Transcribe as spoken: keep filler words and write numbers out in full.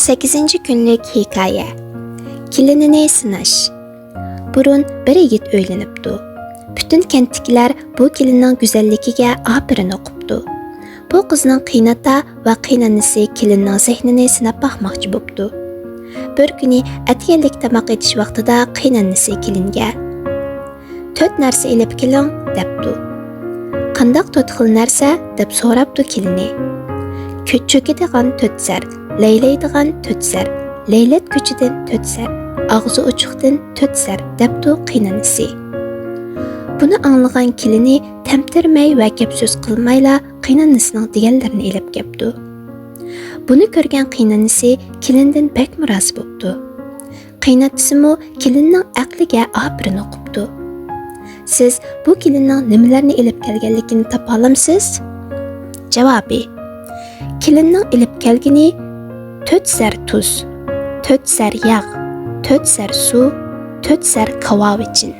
سەككىزىنچى كۈنلۈك ھېكايە. كېلىنىنى سىناش. بۇرۇن بىر يىگىت ئۆيلىنىپتۇ. پۈتۈن كەنتتىكىلەر بۇ كېلىننىڭ گۈزەللىكىگە ئاپىرىن ئوقۇپتۇ. بۇ قىزنىڭ قېيىنئاتا ۋە قېيىنئانىسى كېلىننىڭ زېھنىنى سىناپ باقماقچى بوپتۇ. بىر كۈنى ئەتىگەنلىك تاماق ئېتىش ۋاقتىدا قېيىنئانىسى كېلىنگە، «تۆت نەرسە ئېلىپ كېلىڭ» دەپتۇ. «قانداق تۆت خىل نەرسە؟» دەپ سوراپتۇ كېلىنى. «كۆ-، چۆكىدىغان تۆت سەر، لەيلەيدىغان تۆت سەر، لەيلەتكۈچىدىن تۆت سەر، ئاغزى ئوچۇقتىن تۆت سەر» دەپتۇ قېيىنئانىسى. بۇنى ئاڭلىغان كېلىنى تەمتىرىمەي ۋە گەپ سۆز قىلمايلا قېيىنئانىسىنىڭ دېگەنلىرىنى ئېلىپ كەپتۇ. بۇنى كۆرگەن قېيىنئانىسى كېلىندىن بەكمۇ رازى بوپتۇ. قېيىنئاتىسىمۇ كېلىننىڭ ئەقلىگە ئاپىرىن ئوقۇپتۇ. سىز بۇ كېلىننىڭ نېمىلەرنى ئېلىپ كەلگەنلىكىنى تاپالامسىز؟ جاۋابى: كېلىننىڭ ئېلىپ كەلگىنى تۆت سەر تۇز، تۆت سەر ياغ، تۆت سەر سۇ، تۆت سەر كاۋاۋىچىن.